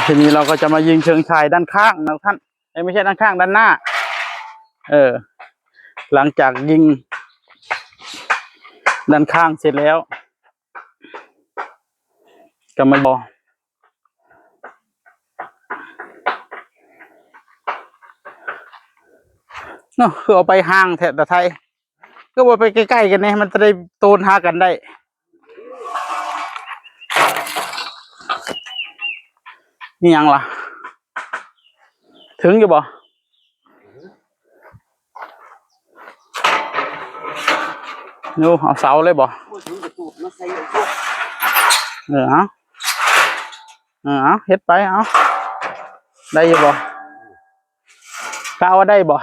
ທີນີ້ເຮົາກໍຈະມາຍິງເຊີງຊາຍດ້ານຂ້າງນະທ່ານ ເອີຍ ບໍ່ໃຊ່ດ້ານຂ້າງ ດ້ານໜ້າ ເອີ ຫຼັງຈາກຍິງດ້ານຂ້າງເສັດແລ້ວ ກໍມາບໍ່ ເນາະ ຄືເອົາໄປຫ່າງແທ້ຕາໄທ ຄືບໍ່ໄປໃກ້ໆກັນແດ່ ມັນຈະໄດ້ໂຕນຫາກັນໄດ້. ນີ້ຫຍັງລະ? ເຖິງຢູ່ບໍ່? ໂອ້ ເອົາເສົາເລີຍບໍ່? ບໍ່ເຖິງກະຕູດມາໃສ່ເອົາຕົວະ ເອີ ເອົາ ເອີ ເອົາ ເຮັດໄປ ເອົາ ໄດ້ຢູ່ບໍ່? ກະວ່າໄດ້ບໍ່?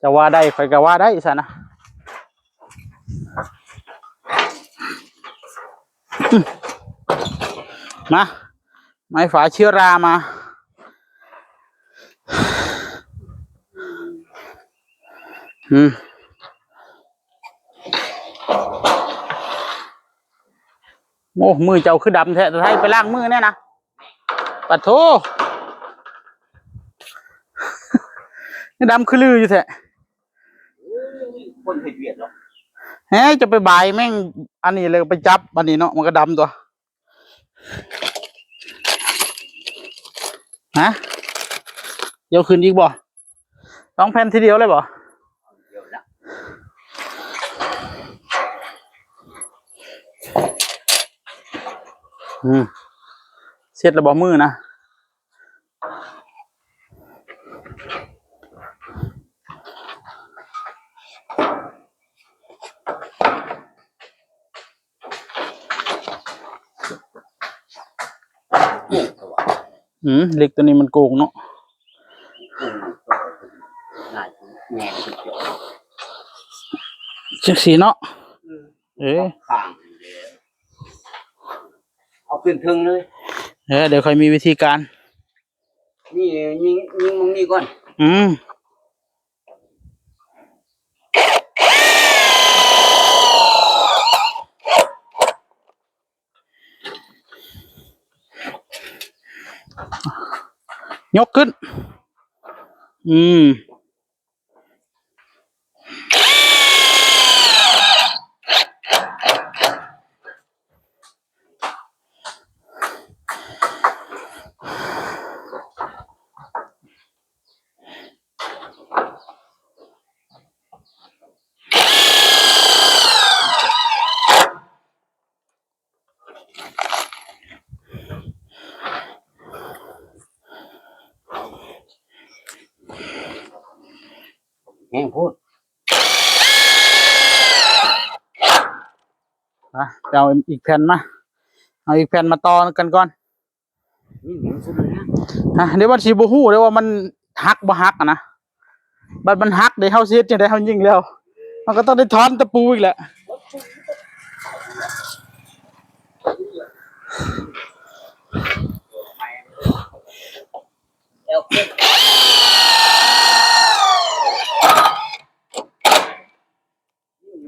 ຈະວ່າໄດ້ ຂ້ອຍກະວ່າໄດ້ຊັ້ນນະ ມາ ໄມ້ຝາເຊື້ອລາມາ ອືມ ໂອ້ ມືເຈົ້າຄືດຳແທ້ ຕາໄທ ໄປລ້າງມືແດ່ນະ ປະໂທ ດຳຄືລືຢູ່ແທ້ ຄົນເຮັດວຽກເນາະ ແຮະ ຈະໄປບາຍແມ່ງອັນນີ້ ແລ້ວໄປຈັບອັນນີ້ເນາະ ມັນກະດຳຕົວະ ຮະ ເອົາຂຶ້ນອີກບໍ່? ສອງແຜ່ນທີດຽວເລີຍບໍ່? ອືມ ເສັດແລ້ວບໍ່? ມືນະ ອືມ ເຫຼັກໂຕນີ້ມັນໂກງເນາະ ຈັ່ງຊີ້ເນາະ ເອີ ເອົາຂຶ້ນເທິງເລີຍ ເອີ ດຽວຄ່ອຍມີວິທີການ ນີ້ຍິງ ຍິງໝ່ອງນີ້ກ່ອນ ອືມ ຍົກຂຶ້ນ ອືມ. ແຮງໂພດ ອະ ໄປເອົາອີກແຜ່ນມາ ເອົາອີກແຜ່ນມາຕໍ່ກັນກ່ອນ. ນີ້ມັນສຸດແລ້ວນະ ຮະ ດຽວມັນຊິບໍ່ຮູ້ເດ້ວ່າມັນຫັກບໍ່ຫັກຫັ້ນນະ ບັດມັນຫັກເດ້ ເຮົາຊິເຮັດຈັ່ງໃດ? ເຮົາຍິງແລ້ວ ເຮົາກໍຕ້ອງໄດ້ຖອນຕະປູອີກແຫຼະ ແລ້ວ ມັ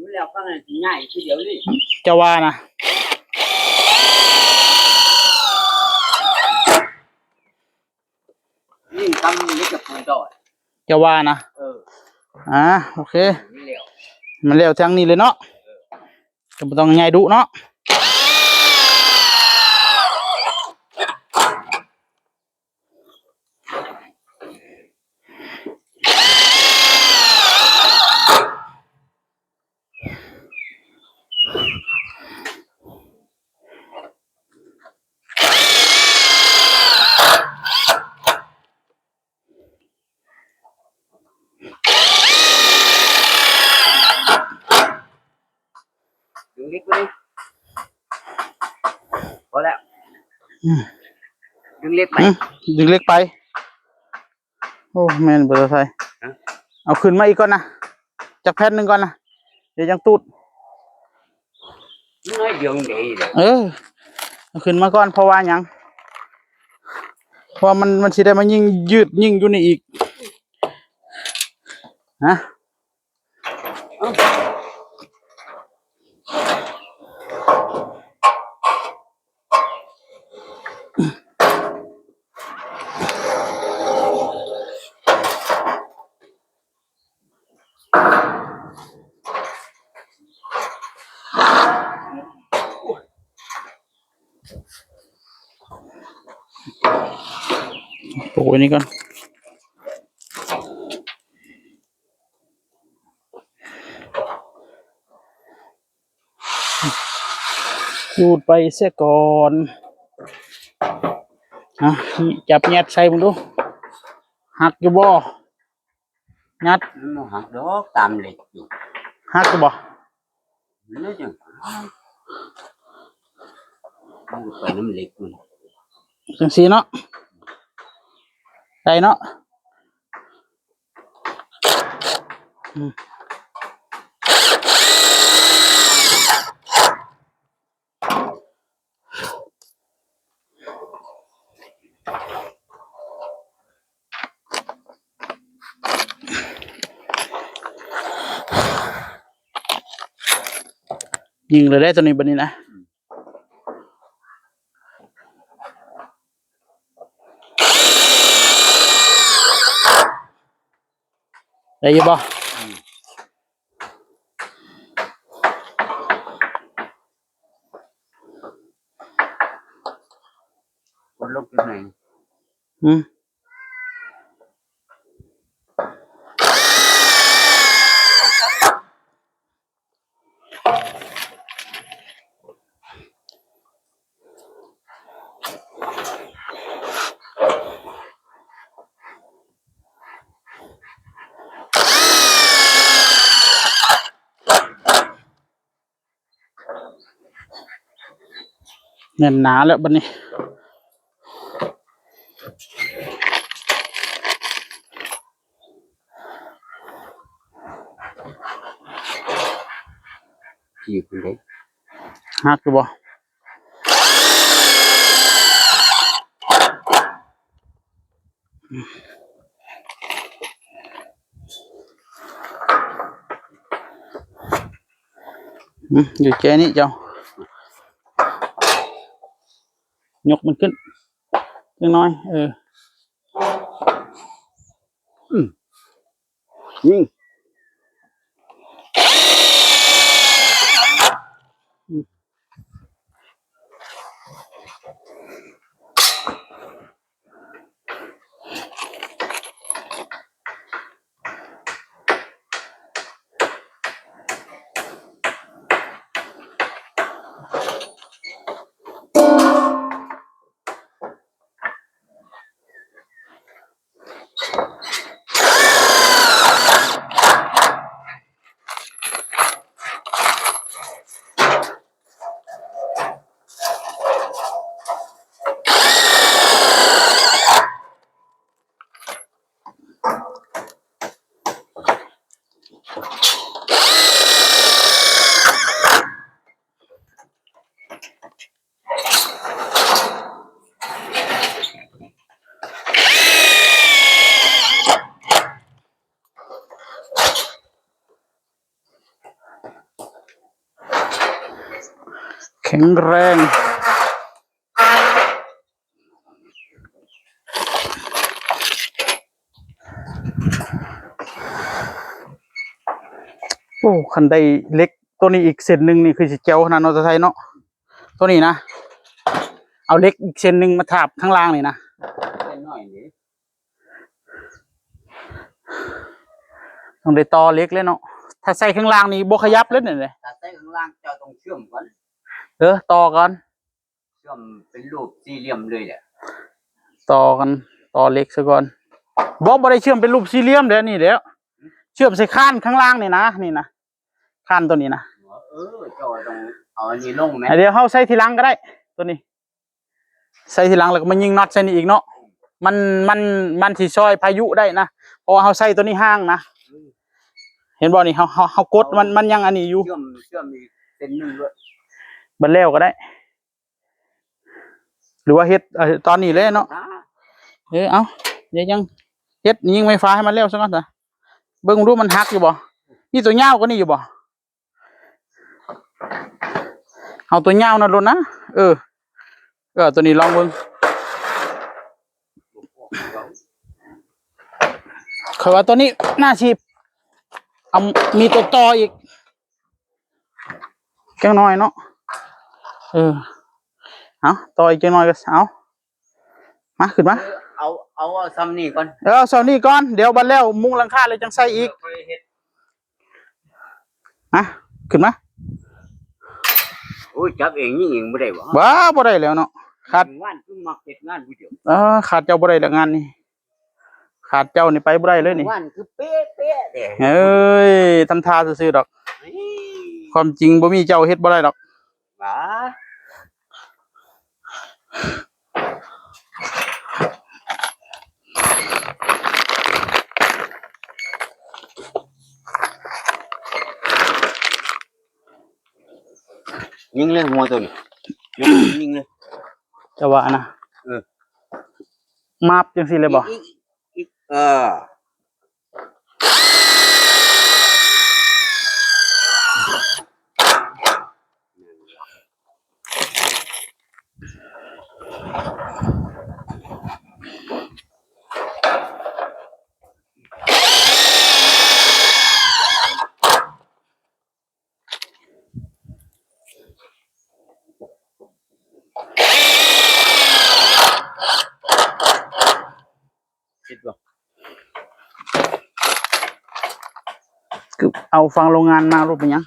ນແລ້ວຟັງນັ້ນຊິງ່າຍທີດຽວນີ້ ເຈົ້າວ່ານະ ຍິງກຳເລັກກະປູນຕໍ່ ເຈົ້າວ່ານະ ເອີ ອາ ໂອເຄ ມັນແລ້ວ ມັນແລ້ວທາງນີ້ເລີຍເນາະ ເອີ ກໍບໍ່ຕ້ອງໃຫຍ່ດຸເນາະ. ດຶງເຫຼັກໄປ ພໍແລ້ວ ອືມ ດຶງເຫຼັກໄປ ອືມ ດຶງເຫຼັກໄປ. ໂອ້ ແມ່ນບໍ່ຕາໄຊ ຮະ ເອົາຂຶ້ນມາອີກກ່ອນນະ ຈັກແຜ່ນໜຶ່ງກ່ອນນະ ດຽວຈັ່ງຕູດ ນ້ອຍດຽວເດ້ ເອີ ເອົາຂຶ້ນມາກ່ອນ ເພາະວ່າຫຍັງ ເພາະວ່າມັນ ມັນຊິໄດ້ມາຍິງ ຢືດຍິງຢູ່ນີ້ອີກ ຮະ. ໂອ້ຍ ນີ້ກ່ອນ ຂູດໄປເສຍກ່ອນ. ອ່ະ ຈັບແຍດໃສ່ເບິ່ງດູ ຫັກຢູ່ບໍ່? ຍັດ ມັນບໍ່ຫັກດອກ ຕາມເຫຼັກຢູ່. ຫັກຢູ່ບໍ່? ມັນຍັງ ມັນໄປນຳເຫຼັກມັນ ຈັ່ງຊີ້ເນາະ ໄດ້ເນາະ. ອືມ ຍິງເລີຍເດ້ ຕົວນີ້ ບັດນີ້ນະ. ໄດ້ຢູ່ບໍ່? ອືມ ກົດລົງຈຸດໜຶ່ງ. ອືມ ແໜ້ນໜາແລ້ວບັດນີ້. ຈີບເດ້ ຫັກຢູ່ບໍ່? ອືມ ຢູ່ແຈນີ້ເຈົ້າ ຍົກມັນຂຶ້ນຈັກໜ້ອຍ ເອີ ອືມ ຍິງ. ແຂງແຮງ. ໂອ້ ຄັນໄດ້ເຫຼັກໂຕນີ້ອີກເສັ້ນໜຶ່ງນີ້ ຄືຊິແຈ່ວຂະໜາດເນາະ ຕາໄຊເນາະ. ໂຕນີ້ນະ ເອົາເຫຼັກອີກເສັ້ນໜຶ່ງມາທາບທາງລ່າງນີ້ນະ ເສັ້ນໜ້ອຍນີ້ ຕ້ອງໄດ້ຕໍ່ເຫຼັກເລີຍເນາະ. ຖ້າໃສ່ຂ້າງລ່າງນີ້ບໍ່ຂະຫຍັບເລີຍນີ້. ຖ້າໃສ່ຂ້າງລ່າງເຈົ້າຕ້ອງເຊື່ອມກ່ອນ. ເອີ ຕໍ່ກ່ອນ. ເຊື່ອມເປັນຮູບສີ່ຫຼ່ຽມເລີຍແຫຼະ. ຕໍ່ກັນ ຕໍ່ເຫຼັກຊະກ່ອນ. ບໍ່ ບໍ່ໄດ້ເຊື່ອມເປັນຮູບສີ່ຫຼ່ຽມແຫຼະ ນີ້ແຫຼະ. ເຊື່ອມໃສ່ຄານຂ້າງລ່າງນີ້ນະ ນີ້ນະ ຄານໂຕນີ້ນະ. ເອີ ເຈົ້າຕ້ອງເອົາອັນນີ້ລົງແມະ. ດຽວເຮົາໃສ່ທີຫຼັງກໍໄດ້ ໂຕນີ້ ໃສ່ທີຫຼັງ ແລ້ວກໍມາຍິງນັອດໃສ່ນີ້ອີກເນາະ. ມັນ ມັນ ມັນຊິຊ່ອຍພາຍຸໄດ້ນະ ເພາະວ່າເຮົາໃສ່ໂຕນີ້ຫ່າງນະ. ເຫັນບໍ່ນີ້ ເຮົາ ເຮົາ ເຮົາກົດ ມັນ ມັນຍັງອັນນີ້ຢູ່. ເຊື່ອມ ເຊື່ອມອີກເສັ້ນໜຶ່ງໂລດ ບັດແລ້ວກໍໄດ້. ຫຼືວ່າເຮັດ ເອີ ຕອນນີ້ເລີຍເນາະ. ເອີ ເອົາ ດຽວຍັງເຮັດຍິງໄຟຟ້າໃຫ້ມັນແລ້ວຊະກ່ອນຊະ. ເບິ່ງດູມັນຫັກຢູ່ບໍ່? ມີຕົວຍາວກວ່ານີ້ຢູ່ບໍ່? ເອົາຕົວຍາວນັ້ນໂລດນະ. ເອີ ເອີ ເອົາຕົວນີ້ລອງເບິ່ງ. ຂ້ອຍວ່າຕົວນີ້ໜ້າຊິ ເອົາ ມີຕົວຕໍ່ອີກ ຈັກໜ້ອຍເນາະ. ເອີ ເອົາ ຕໍ່ອີກຈັກໜ້ອຍກໍເອົາ. ມາ ຂຶ້ນມາ ເອີ ເອົາ ເອົາ ເອົາຊ່ຳນີ້ກ່ອນ ເອີ ເອົາຊ່ຳນີ້ກ່ອນ ດຽວບັດແລ້ວມຸງຫຼັງຄາແລ້ວຈັ່ງໃສ່ອີກ ເອີ ຄ່ອຍເຮັດ ມາ ຂຶ້ນມາ ໂອ້ຍ ຈັບເອງຍິງເອງບໍ່ໄດ້ບໍ່? ບໍ່ ບໍ່ໄດ້ແລ້ວເນາະ ຂາດ ວານຄືມັກເຮັດງານຜູ້ດຽວ ເອີ ຂາດເຈົ້າບໍ່ໄດ້ແລ້ວງານນີ້ ຂາດເຈົ້ານີ້ໄປບໍ່ໄດ້ເລີຍນີ້ ວານຄືເປະໆເດ້ ເອີຍ ທຳທ່າຊື່ໆດອກ ເອີຍ ຄວາມຈິງບໍ່ມີເຈົ້າເຮັດບໍ່ໄດ້ດອກ ຫວາ ຍິງເລີຍຫົວໂຕນີ້ ຍິງເລີຍ ຈະວ່ານະ ເອີ ມາບຈັ່ງຊີ້ເລີຍບໍ່? ອີກ ອີກ ເອີ. ຄືເອົາຝັ່ງໂລງງານມາໂລດ ເປັນຫຍັງ?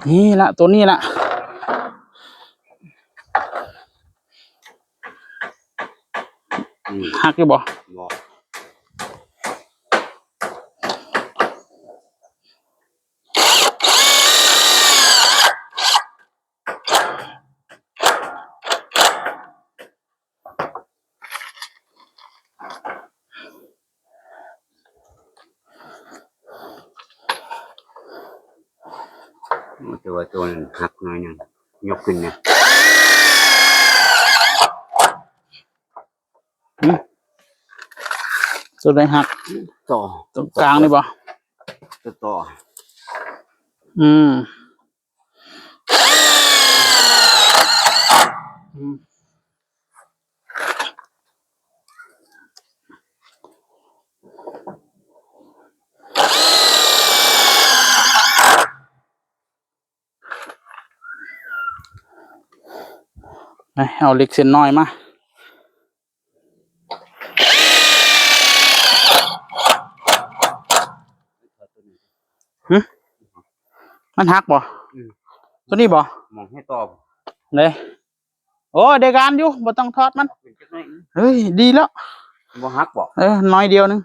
ນີ້ລະ ໂຕນີ້ລະ ອືມ ຫັກຢູ່ບໍ່? ບໍ່. ໂອ້ ແຕ່ວ່າໂຕນັ້ນຫັກໜ້ອຍໜຶ່ງ ຍົກຂຶ້ນນະ ຫຶ ໂຕໃດຫັກ? ຕໍ່ ໂຕກາງນີ້ບໍ່? ຕໍ່ ຕໍ່ ອືມ. ອືມ ໄປເອົາເຫຼັກເສັ້ນນ້ອຍມາ. ຫຶ ມັນຫັກບໍ່? ອືມ ໂຕນີ້ບໍ່? ໝ່ອງໃຫ້ຕໍ່ ເດ້ ໂອ້ ໄດ້ການຢູ່ ບໍ່ຕ້ອງຖອດມັນ ເປັນຈັກໜ້ອຍ ເຮີ້ຍ ດີແລ້ວ ບໍ່ຫັກບໍ່? ເອີ ໜ້ອຍດຽວໜຶ່ງ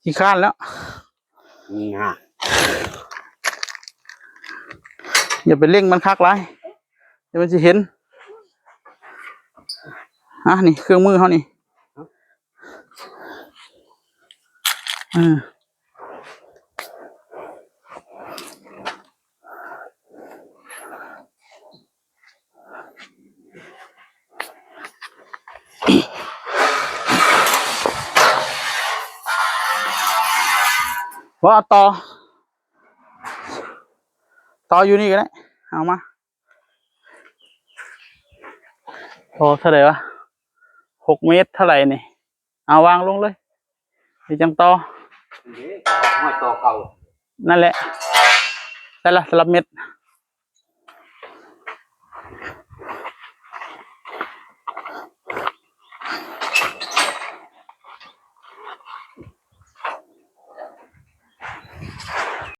ຂີ້ຄ້ານແລ້ວ ນີ້ຮະ ຢ່າໄປເລັ່ງມັນຄັກຫຼາຍ ດຽວມັນຊິເຫັນ ອ່ະ ນີ້ເຄື່ອງມືເຮົານີ້ ເອີ ບໍ່ ເອົາຕໍ່ ຕໍ່ຢູ່ນີ້ກໍໄດ້ ເອົາມາ ພໍເທົ່າໃດວະ? ຫົກເມດເທົ່າໃດນີ້? ເອົາວາງລົງເລີຍ ດຽວຈັ່ງຕໍ່ ນີ້ ຫ້ອຍຕໍ່ເກົ່າ ນັ້ນແຫຼະ ໃສ່ລະ ສະລັບເມັດ